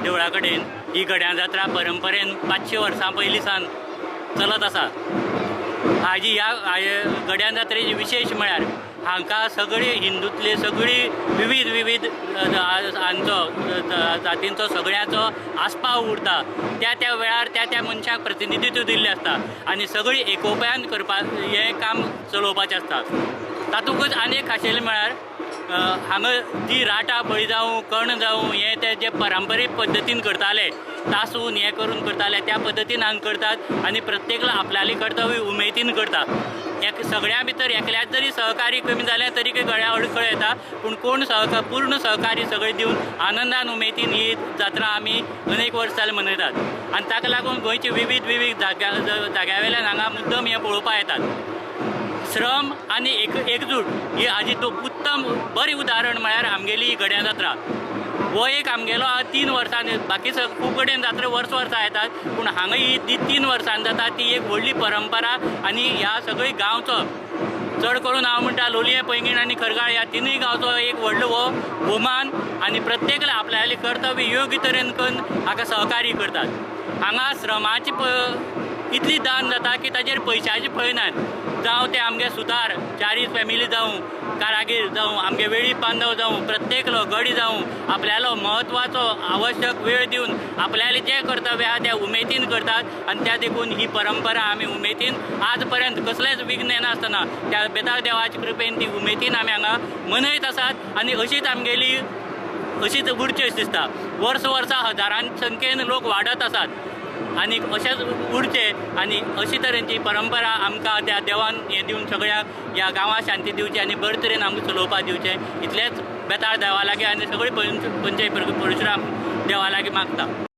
देवळा कडेन ही गड्यां जात्रा परंपरेन 500 वर्सां पयलीं सावन चलत आसा. हाजी ह्या गड्यां जात्रेची विशेश म्हळ्यार हांकां सगळी हिंदूतले सगळी विविध विविध हांचो जातींचो सगळ्यांचो आस्पाव उरता. त्या त्या वेळार त्या त्या मनशाक प्रतिनिधित्व दिल्लें आसता आनी सगळी एकोप्यान करपा हें काम चलोवपाचें आसता. तातूंतच आनी एक खाशेलें म्हळ्यार हांगा जी राटा बळी जावं कर्ण जावं हें ते जे पारंपरीक पद्दतीन करताले तासून हें करून करताले त्या पद्दतीन हांगा करतात आनी प्रत्येकलो आपल्यालें कर्तव्य उमेदीन करता. एक सगळ्यां भितर एकल्याच जरी सहकार्य कमी जालें तरी गळ्या अडखळ येता, पूण कोण सहकार पूर्ण सहकार्य सगळें दिवन आनंदान उमेदीन ही जात्रा आमी अनेक वर्स जालें मनयतात आनी ताका लागून गोंयचे विविध विविध जाग्या वयल्यान हांगा मुद्दम हें पळोवपाक येतात. श्रम आनी एकजूट ही हाजी उत्तम बरें उदाहरण म्हळ्यार आमगेली गड्यां जात्रा. हो एक आमगेलो 3 वर्सांनी, बाकी खूब कडेन जात्रा वर्स वर्सां येतात, पूण हांगा ही जी 3 वर्सांनी जाता ती एक व्हडली परंपरा आनी ह्या सगळी गांवचो चड करून हांव म्हणटा लोलयें, पैंगीण आनी खरगाळ ह्या तिनूय गांवचो एक व्हडलो हो भोवमान आनी प्रत्येकला आपल्यालें कर्तव्य योग्य तरेन करून हाका सहकार्य करतात. हांगा श्रमाची इतली दान जाता की ताजेर पयशाची पळयनात, जावं ते आमगे सुतार चारी फॅमिली जावं, कारागीर जावं, आमगे वेळीप बांधव जावं, प्रत्येकलो गडी जावं आपल्यालो म्हत्वाचो आवश्यक वेळ दिवन आपल्यालें जें कर्तव्य आहा तें उमेदीन करतात आनी त्या देखून ही परंपरा आमी उमेदीन आज पर्यंत कसलेंच विघ्न येनासतना त्या बेताळ देवाच्या कृपेन ती उमेदीन आमी हांगा मनयत आसात आनी अशीच आमगेली अशीच उरची अशें दिसता. वर्स वर्सा हजारां संख्येन लोक वाडत आसात आनी अशेंच उरचें आनी अशे तरेची परंपरा आमकां त्या देवान हें दिवन सगळ्यांक ह्या गांवांत शांती दिवची आनी बरे तरेन आमकां चलोवपाक दिवचें इतलेंच बेताळ देवा लागीं आनी सगळी पंच परशुराम देवा लागीं मागता.